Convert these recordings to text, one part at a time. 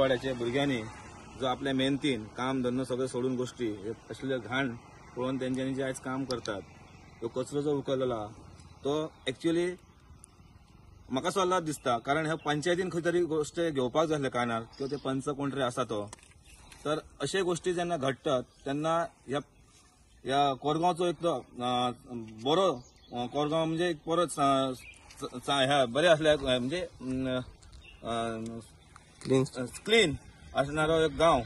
वाड्याचे भुरग्यांनी जो आपल्या मेहनतीन काम धंदो सगळें सोडून गोष्टी असले घाण पळोवन तेंच्यांनी जे आयज काम करतात, तो कचरो जो उखलला तो एक्चुअली म्हाका सल्ला दिसता, कारण ह्या पंचायतीन खंय तरी गोश्ट घेवपाक जाय आसले कानार किंवा ते पंच कोण तरी आसा तो. तर अशे गोष्टी जेन्ना घडटात तेन्ना ह्या कोरगांवचो एक बरो कोरगांव म्हणजे एक परत ह्या बरें आसले म्हणजे क्लीन असणारो एक गांव.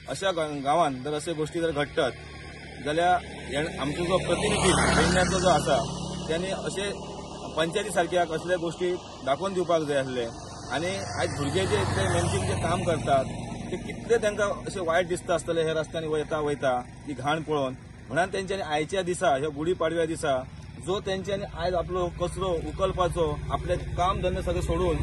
अशा गांवान जर अशे गोष्टी जर घडटात जाल्यार आमचो जो प्रतिनिधी पेडण्याचो जो आसा त्यांनी अशे पंचायती सारक्या कसले गोष्टी दाखोवन दिवपाक जाय आसले. आनी आयज भुरगे जे इतले मेहनतीन जे काम करतात ते कितले तांकां अशें वायट दिसता आसतलें हे रस्त्यांनी वयता वयता ती घाण पळोवन. म्हणून तेंच्यांनी आयच्या दिसा ह्या गुढी पाडव्या दिसा जो तेंच्यांनी आयज आपलो कचरो उखलपाचो आपले काम धंदे सगळे सोडून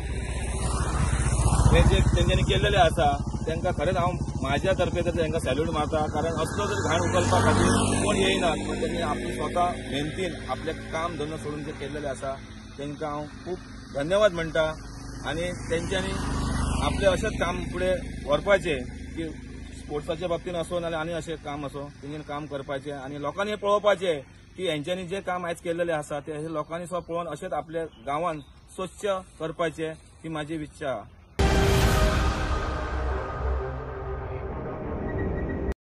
हे जे तेंच्यांनी केल्लेले आसा तांकां खरेंच हांव म्हाज्या तर्फे तर तांकां सॅल्यूट मारता. कारण असलो जर घाण उखलपा खातीर कोण येयना, पूण तेंणी आपली स्वता मेहनतीन आपलें काम धंदो सोडून जे केल्लेले आसा तांकां हांव खूब धन्यवाद म्हणटा. आनी तेंच्यांनी आपलें अशेंच काम फुडें व्हरपाचें की स्पोर्ट्साच्या बाबतीन असो नाल्यार आनी अशें काम असो तेंच्यांनी काम करपाचें आनी लोकांनी पळोवपाचें की हेंच्यांनी जें काम आयज केल्लेलें आसा तें लोकांनी सुद्दां पळोवन अशेंच आपल्या गांवान स्वच्छ करपाचें ही म्हाजी इच्छा.